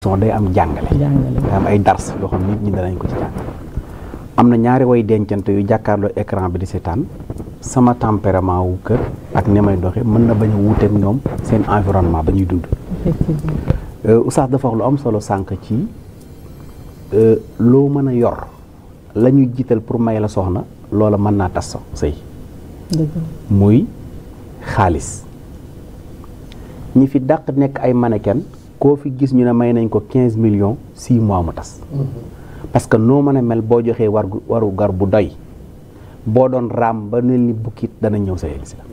day am jàngale day am ay dars yoo xam nit ñi danañ ko ci jàng am na ñaari way dencante yu jàkkaarloo écran bi di seetaan sama tempérament wu kër ak ni may doxe mën na bañ a wuuteeg ñoom seen environnement ba ñuy dund Oustaz dafa wax lu am solo sànq ci loo mën a yor la ñuy jiital pour may la soxna loola mën naa tas sëy muy xaalis ñi fi dàq nekk ay mannequin koo fi gis ñu ne may nañ ko 15 millions 6 mois mu tas parce que noo mën a mel boo joxee waru gar bu doy boo doon raam ba mel ni bukkit dana ñëw sa yegg si la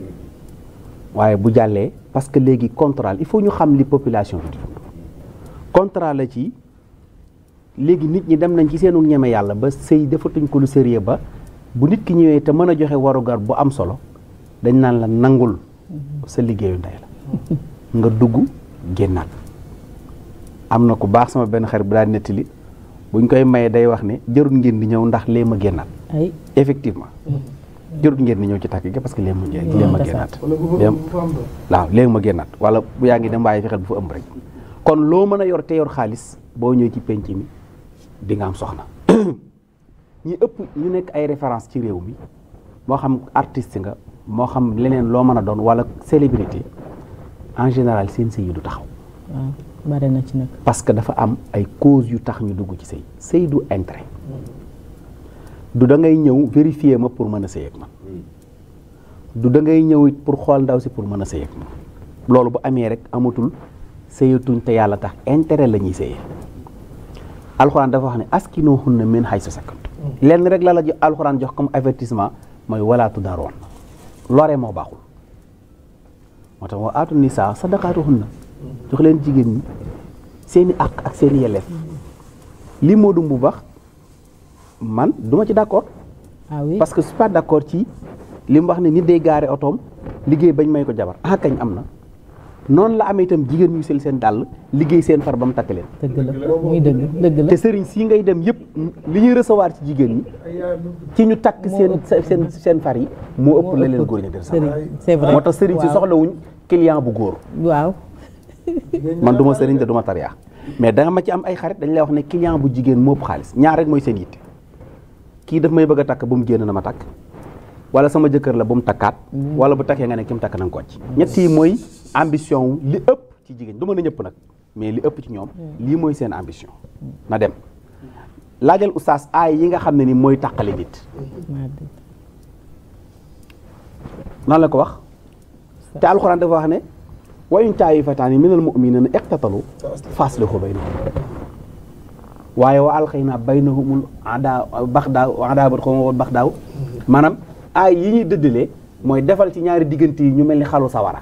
waaye bu jàllee parce que léegi contrat il faut ñu xam li population bi di dund contrat la ci léegi nit ñi dem nañ ci seenu ñeme yàlla ba sëy defatuñ ko lu sérieux ba bu nit ki ñëwee te mën a joxe waru gar bu am solo dañ naan la nangul sa liggéeyu ndey la nga dugg génnaat am na ku baax sama benn xarit bu daan nettali buñ koy maye day wax ne jarul ngeen di ñëw ndax lee ma génnaat effectivement jarul ngeen di ñëw ci tàkk gi parce que lee ma génnaat waaw léegi ma génnaat wala bu yaa ngi dem waaye fexeel bu fa ëmb rek kon loo mën a yor te yor xaalis boo ñëw ci penc mi di nga am soxna ñi ëpp ñu nekk ay référence ci réew mi moo xam artiste nga moo xam leneen loo mën a doon wala célébrité en général seen sëy yi du taxaw bare na ci nag parce que dafa am ay cause yu tax ñu dugg ci sëy sëy du intérêt du da ngay ñëw vérifier ma pour mën a sëy ak man du da ngay ñëw it pour xool ndaw si pour mën a sëy ak man loolu bu amee rek amatul sëyatuñ te yàlla tax intérêt la ñuy sëyee alxuraan dafa wax ne askinuhunna min haysu sakantum lenn rek la alxuraan jox comme avertissement mooy wala tudaaroon lore moo baaxul moo tax wa aatu nisaa sadaqaatuhunna jox leen jigéen ñi seeni àq ak seeni yelleef lii moo dum bu baax man duma ci d'accord parce que je suis pas d'accord ci li mu wax ne nit day gaare otoom liggéey bañ may ko jabar kañ am na noonu la amee itam jigéen ñu sel seen dàll liggéey seen far ba mu takk leen dëgg la muy dëgg la te sëriñ si ngay dem yëpp li ñuy recevoir ci jigéen ñi ci ñu takk seen far yi moo ëpp la leen góor ñi di recevoir c'est vrai moo tax sëriñ si soxlawuñ client bu góor waaw man du ma sëriñ te du ma tariyaa mais da nga ma ci am ay xarit dañ lay wax ne client bu jigéen moo ëpp xaalis ñaar rek mooy seen yitte kii daf may bëgg a takk bu mu génn na ma takk wala sama jëkkër la bu mu takkaat wala bu takkee nga ne ki mu takk na nga ko ci ñett yi mooy ambition li ëpp ci jigéen du mën a ñëpp nag mais li ëpp ci ñoom lii mooy seen ambition na dem laajal oustaz aay yi nga xam ne ni mooy tàqale nit nan la ko wax te alxuraan dafa wax ne wa in taa'ifataani minal mu'miniina iqtatalu fa aslihu baynahum waaye wa alqaynaa baynahumul adaawata maanaam aay yi ñuy dëddalee mooy defal ci ñaari diggante yi ñu mel ni xalu sawara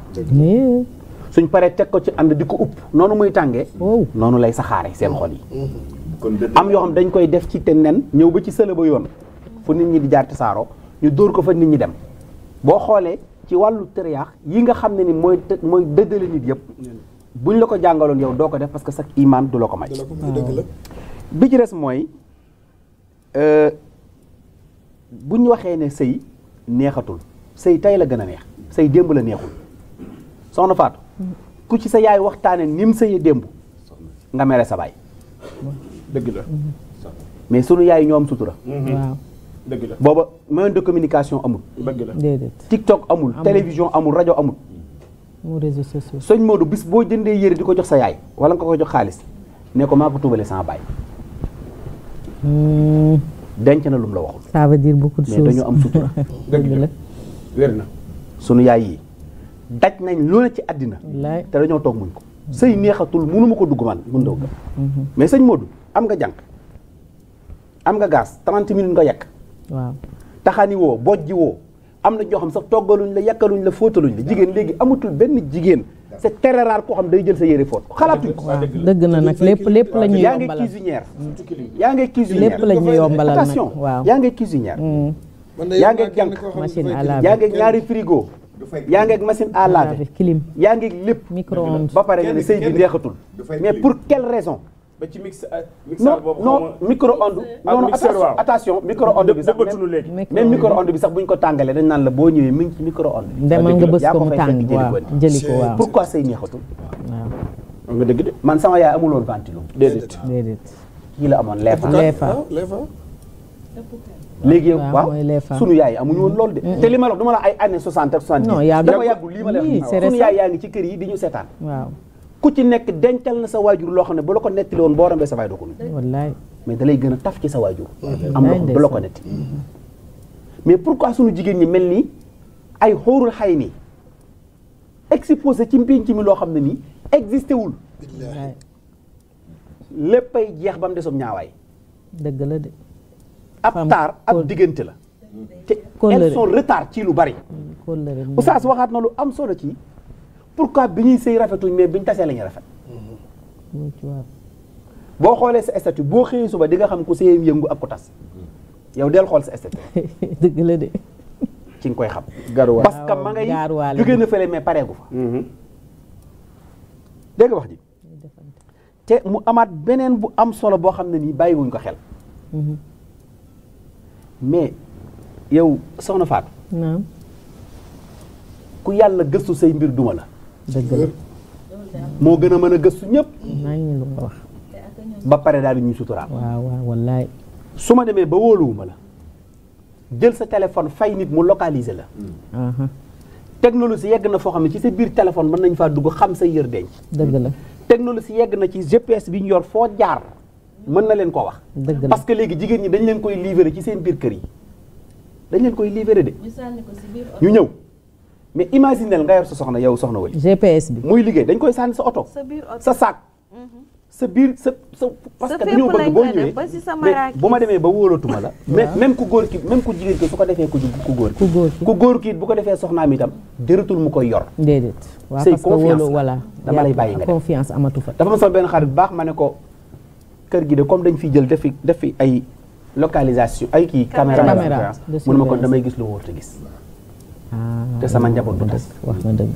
suñ paree teg ko ci ànd di ko upp noonu muy tàngee noonu lay saxaare seen xol yi am yoo xam dañ koy def ci te nen ñëw ba ci sëla ba yoon fu nit ñi di jaar te saaro ñu dóor ko fa nit ñi dem boo xoolee ci wàllu tëriyaax yi nga xam ne ni mooy dëddale nit yëpp buñ la ko jàngaloon yow doo ko def parce que sax iman du la ko may bi ci des mooy buñ waxee ne sëy neexatul sëy tey la gën a neex sëy démb la neexul soxna Fatou ku ci sa yaay waxtaane ni mu sëyee démb nga mere sa baay dëgg la mais sunu yaay ñoo am sutura waaw dëgg la booba moyen de communication amul dëgg la déedéet TikTok amul télévision amul rajo amul mu réseaux sociaux sëñ Modou bis boo jëndee yére di ko jox sa yaay wala nga ko jox xaalis ne ko maa ko tuubale sama baay denc na lu mu la waxul ça veut dire beaucoup de choses mais dañoo am sutura dëgg la wér na sunu yaay yi daj nañ lu ne ci àddina te dañoo toog muñ ko sëy neexatul mënu ma ko dugg man mun daw mais sëñ Modou am nga jànq am nga gaz 30 minutes nga yekk waaw taxani woo bojji woo am na ñoo xam sax toggaluñ la yekkaluñ la fóotaluñ la jigéen léegi amatul benn jigéen c'est très rare koo xam day jël sa yére fóot xalaatuñ ko dëgg na nag lépp la ñuy yaa ngi yombalal cuisinière yaa ngi cuisinière lépp la ñuy yombalal nag attention waaw yaa ngi cuisinière yaa ngi jànq machine à laver yaa ngi ñaari frigo yaa ngi machine à laver clim yaa ngi lépp micro-ondes ba pare nga ne sëy bi neexatul mais pour quelle raison ba ci mixeur non micro-ondes non attention micro-ondes bi sax même micro-ondes bi sax buñ ko tàngalee dañ naan la boo ñëwee mi ngi ci micro-ondes demal nga bës ko mu tàng waaw jëli ko waaw pourquoi sëy neexatul waaw nga dëgg de. man sama yaay amul woon ventilo. déedéet. kii la amoon leefa. leefa. léegi yow waaw waaw mooy leefa. sunu yaay amuñu woon loolu de. te li ma la wax dama la ay années 60 ak 70. non yàggul dafa yàggul lii ma la oui, wax c'est sunu récent. yaay yaa ngi ci kër yi di ñu seetaan. waaw ku ci nekk dencal na sa waajur loo xam ne bu la ko nettali woon boo rombee sa waay doo ko nuyu. wallaay. mais da lay gën a taf ci sa waajur. am loo xam du la ko netti. mais pourquoi sunu jigéen ñi mel nii ay xóorul xay nii exposé ci mpénc mi loo xam ne nii existé wul. wallaay. léppay jeex ba mu desom ñaawaay. dëgg la de. ab taar ab diggante la. te elles sont retard ci lu bari. kóllëre Oustaz waxaat na lu am solo ci pourquoi bi ñuy sëy rafetuñ mais biñ tasee la ñuy rafet. boo xoolee sa statut boo xëyee suba di nga xam ku sëyam yëngu ak ku tas yow del xool sa statut. dëgg la de. ci nga koy xam. garuwaale parce que ma ngay jóge na fële mais pareegu fa. dégg nga wax ji. te mu amaat beneen bu am solo boo xam ne nii bàyyiwuñ ko xel. mais yow soxna Fatou. naam. ku yàlla gëstu say mbir duma la. dëgg la. moo gën a mën a gëstu ñëpp. maa ngi lu nga wax. ba pare daal di ñuy suturaal. waaw waaw wallaay. su ma demee ba wóoluwuma la jël sa téléphone fay nit mu localiser la. technologie yegg na foo xam ne ci sa biir téléphone mën nañ faa dugg xam sa yër denc. dëgg la. technologie yegg na ci GPS bi ñu yor foo jaar mën na leen koo wax. dëgg la parce que léegi jigéen ñi dañ leen koy livrer ci seen biir kër yi dañ leen koy livrer de. ñu ñëw mais imaginel nga yor sa soxna yow soxna wali GPS bi. muy liggéey dañ koy sànni sa oto. sa saak. sa biir sa parce que dañoo bëgg boo ñëwee mais bu ma demee ba wóolatuma la. même ku góor ki même ku jigéen ki su ko defee ku góor ki. ku góor ki bu ko defee soxnaam itam jëratul mu koy yor. déedéet. waaw say parce que confiance wóolu voilà. dama lay bàyyi nga def confiance amatu fa. dafa ma sama benn xarit bu baax ma ne ko kër gi de comme dañ fi jël def fi ay localisation ay kii caméra de surveillance mun ma ko damay gis lu wóor te gis. te sama njaboot du tas. wax na dëgg.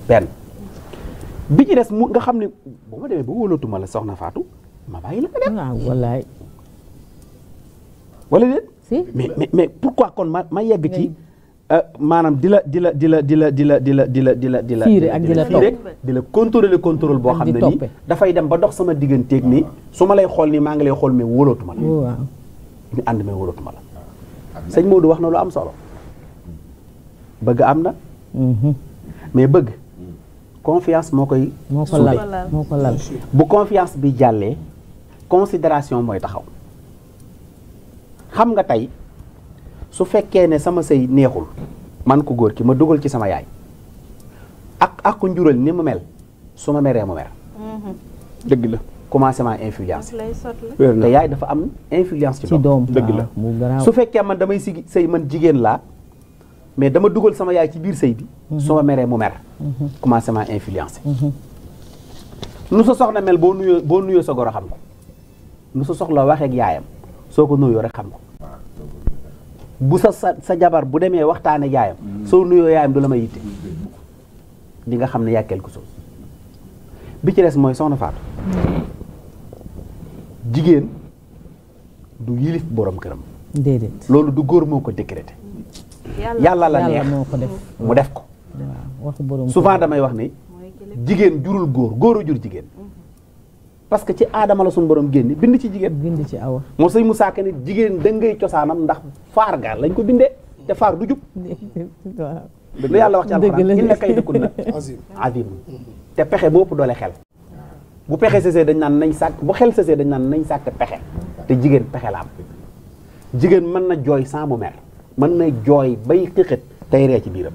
benn bi ci des mu nga xam ne bu ma demee ba wóolatuma la soxna Fatou ma bàyyi la nga dem. waaw wallaay. wala déet. si mais pourquoi kon ma yegg ci maanaam di la fiire ak di la topp di la contrôler boo xam ne nii dafay dem ba dox sama digganteeg nii su ma lay xool nii maa ngi lay xool mais wóolatuma la. waaw. ñu ànd mais wóolatuma la. sëñ Modou wax na lu am solo bëgg am na. mais bëgg. confiance moo koy. moo ko lal bu confiance bi jàllee considération mooy taxaw xam nga tey su fekkee ne sama sëy neexul man ko góor ki ma dugal ci sama yaay ak ku njural ni mu mel su ma meree mu mer. dëgg la commencé ma influence. te yaay dafa am influence ci doom. dëgg la su fekkee man damay si sëy man jigéen laa. mais dama dugal sama yaay ci biir sëy bi. su ma meree mu mer. commencé ma influencé. nu sa soxna mel boo nuyoo sa goro xam ko. nu sa soxla waxee ak yaayam soo ko nuyoo rek xam ko. bu sa jabar bu demee waxtaane yaayam. soo nuyoo yaayam du la ma yitte. di nga xam ne yaa quelque chose. bi ci des mooy soxna Fatou. jigéen du yilif borom këram. déedéet. loolu du góor moo ko décrété. yàlla la neex moo ko def mu def ko. waxu borom souvent damay wax ni jigéen jurul góor a jur jigéen. parce que ci aadama la suñu borom génne bind ci jigéen. bind ci awa. moo sëñ Moussa Ka ni jigéen dëngay cosaanam ndax faar ga lañ ko bindee te faar du jub. waaw. lu yàlla wax ci alxuraan inna kaydakunna aziim te pexe moo ëpp doole xel. bu pexe sësee dañ naan nañ sàkk bu xel sësee dañ naan nañ sàkk pexe te jigéen pexe la am. jigéen mën na jooy sans mu mer. mën na jooy bay xixit tey ree ci biiram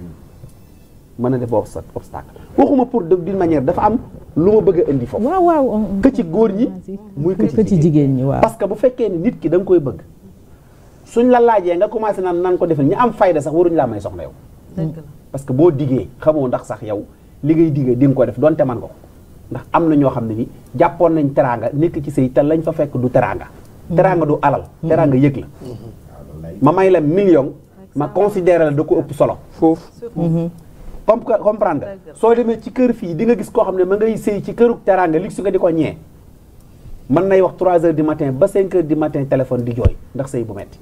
mën na def obstacle waxuma pour d'une manière dafa am lu ma bëgg a indi foofu. waaw que ci góor ñi muy que ci jigéen ñi waaw. parce que bu fekkee ni nit ki da nga koy bëgg suñ la laajee nga commencé naan ko defal ñi am fayda sax waruñu laa may soxna yow. parce que boo diggee xamoo ndax sax yow li ngay diggee di nga ko def donte man nga ko ndax am na ñoo xam ne ni jàppoon nañ teraanga nekk ci sëy te lañ fa fekk du teraanga. teraanga du alal. teraanga yëg la. ma may la million ma considéré la da ko ëpp solo foofu. comprendre soo demee ci kër fii di nga gis koo xam ne ma ngay sëy ci këru teraanga li su nga di ko ñee mën nay wax 3 heures du matin ba 5 heures du matin téléphone di jooy ndax sëy bu metti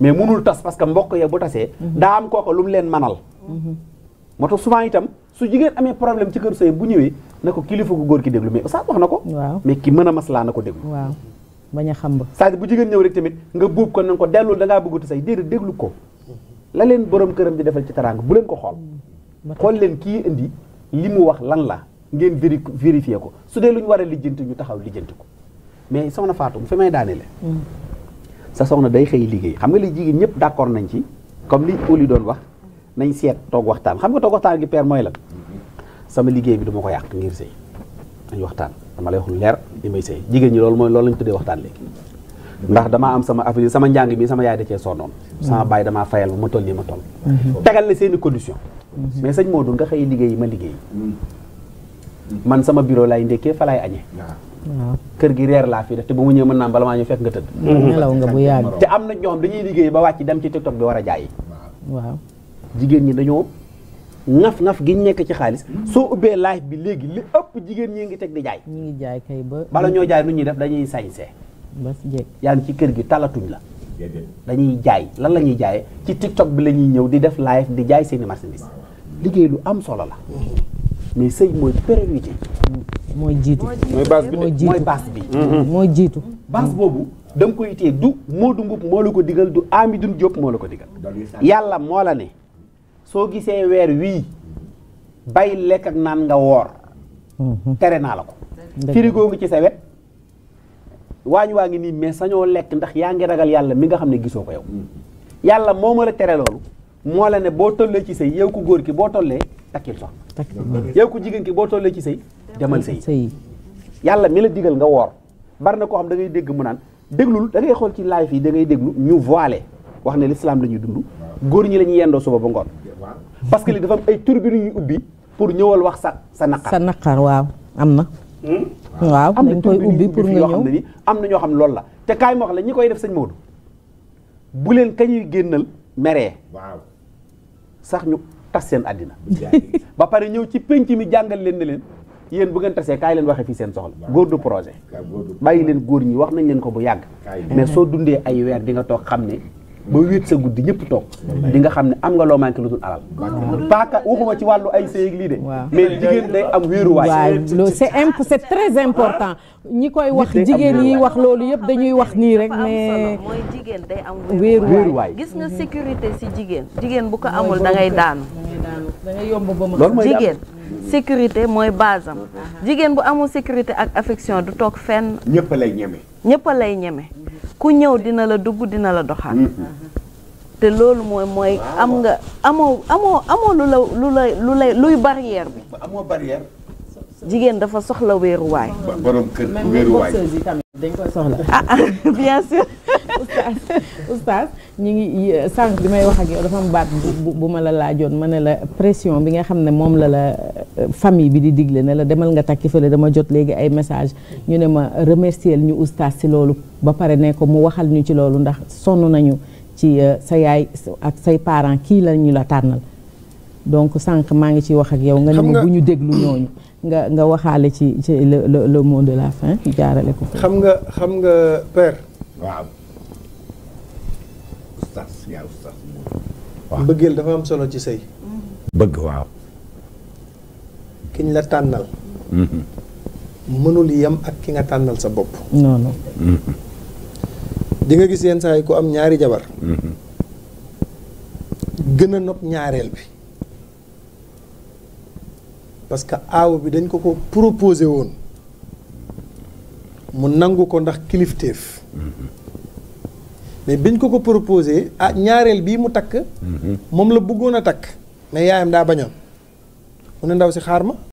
mais munul tas parce que mbokk ya bu tasee daa am kooku lu mu leen manal moo tax souvent itam su jigéen amee problème ci kër sëy bu ñëwee na ko kilifa gu góor ki déglu mais Oustaz wax na ko. waaw mais ki mën a maslaa na ko déglu. waaw bañ a xam ba. c'est-à-dire bu jigéen ñëw rek tamit nga buub ko na ko dellul da ngaa bëggut say déedéet déglu ko la leen borom këram di defal ci teraanga bu leen ko xool. xool leen kii indi li mu wax lan la ngeen vérifier ko su dee lu ñu war a lijjanti ñu taxaw lijjanti ko mais soxna Fatou fi may daanele. sa soxna day xëy liggéey xam nga li jigéen ñëpp d'accord nañ ci comme li Oli doon wax nañ seet toog waxtaan xam nga toog waxtaan gi père mooy lan sama liggéey bi duma ko yàq ngir sëy dañ waxtaan dama lay wax lu leer li may sëy jigéen ñi loolu lañ tuddee waxtaan léegi ndax damaa am sama avenir sama njàng mi sama yaay da cee sonnoon sama baay damaa fayal ba ma toll nii ma toll tegal la seeni condition mais sëñ Modou nga xëy liggéey ma liggéey man sama bureau laay ndekkee fa laay añee waaw kër gi reer laa fi def te bu mu ñëw mën naa bala maa ñu fekk nga tëdd nelaw nga bu yàgg te am na ñoom dañuy liggéey ba wàcc dem ci TikTok bi war a jaay waaw jigéen ñi dañoo ngaf gi ñu nekk ci xaalis soo ubbee live bi léegi li ëpp jigéen ñi ngi teg di jaay ñi ngi jaay kay ba bala ñoo jaay nu ñuy def dañuy sañsee bas jekk yaa ngi ci kër gi talatuñ la dañuy jaay lan la ñuy jaayee ci TikTok bi la ñuy ñëw di def live di jaay seeni marchandise liggéey lu am solo la mais sëy mooy priorité mooy jiitu mooy base bi mooy base bi mooy jiitu base boobu da nga koy téye du Modou Mboup moo la ko digal du Amidou Diop moo la ko digal yàlla moo la ne soo gisee weer wii bay lekk ak naan nga woor tere naa la ko frigo ngi ci sa wet waañ waa ngi nii mais sañoo lekk ndax yaa ngi ragal yàlla mi nga xam ne gisoo ko yow yàlla moo ma la tere loolu moo la ne boo tollee ci sëy yow ku góor ki boo tollee takkil soxna yow ku jigéen ki boo tollee ci sëy demal sëy yàlla mi la digal nga woor bari na koo xam da ngay dégg mu naan déglul da ngay xool ci live yi da ngay déglu ñu voilé wax ne l'islam la ñuy dund góor ñi la ñuy yendoo suba ba ngoon parce que li dafa am ay turbine ñuy ubbi pour ñëwal wax sa naqar waaw am na waaw am na dañ koy ubbi pour nga yoo xam ñëw ne ni am na ñoo xam ne loolu la te kaay ma wax la ñi koy def sëñ Maodo bu leen kañuy génnal meree sax ñu tas seen àddina ba pare ñëw ci penc mi jàngal leen ne leen yéen bu ngeen tasee kaay leen waxee fii seen soxla góor du projet bàyyi leen góor ñi wax nañ leen ko bu yàgg mais soo dundee ay weer di nga toog xam ne ba wéet sa guddi ñëpp toog di nga xam ne am nga loo manqué lu dul alal paaka waxuma ci wàllu ay sëy ak lii de mais jigéen day am wéeruwaay waaw c'est très important ñi koy wax jigéen yi wax loolu yëpp dañuy wax nii rek mais mooy jigéen day am wéeruwaay gis nga sécurité si jigéen bu ko amul da ngay daanu da ngay yomb ba ma loolu mooy jigéen sécurité mooy base am jigéen bu amul sécurité ak affection du toog fenn ñëpp lay ñeme ñëpp a lay ñeme ku ñëw dina la dugg dina la doxal te loolu mooy am nga amoo luy barrière bi amoo barrière jigéen dafa soxla wéeruwaay. borom kër wéeruwaay même yi tamit dañ koy soxla. bien sûr. oustaz ñu ngi sànq bi may wax ak yow dafa am baat bu ma la laajoon ma ne la pression bi nga xam ne moom la famille bi di digle ne la demal nga takki fële dama jot léegi ay message ñu ne ma remercier ñu oustaz si loolu ba pare ne ko mu waxal ñu ci loolu ndax sonn nañu ci sa yaay ak say parents kii la ñu la tànnal donc sànq maa ngi ciy wax ak yow nga ne ma bu ñu déglu ñooñu nga waxaale ci le mot de la fin jaarale ko xam nga père waaw oustaz yaa oustaz mbëggeel dafa am solo ci sëy bëgg waaw kiñ la tànnal mënul yem ak ki nga tànnal sa bopp non non di nga gis yenn saa yi ku am ñaari jabar gën a nopp ñaareel bi parce que aaw bi dañ ko proposé woon mu nangu ko ndax kilifteef mais biñ ko proposé ñaareel bii mu takk moom la bëggoon a takk mais yaayam daa bañoon mu ne ndaw si xaar ma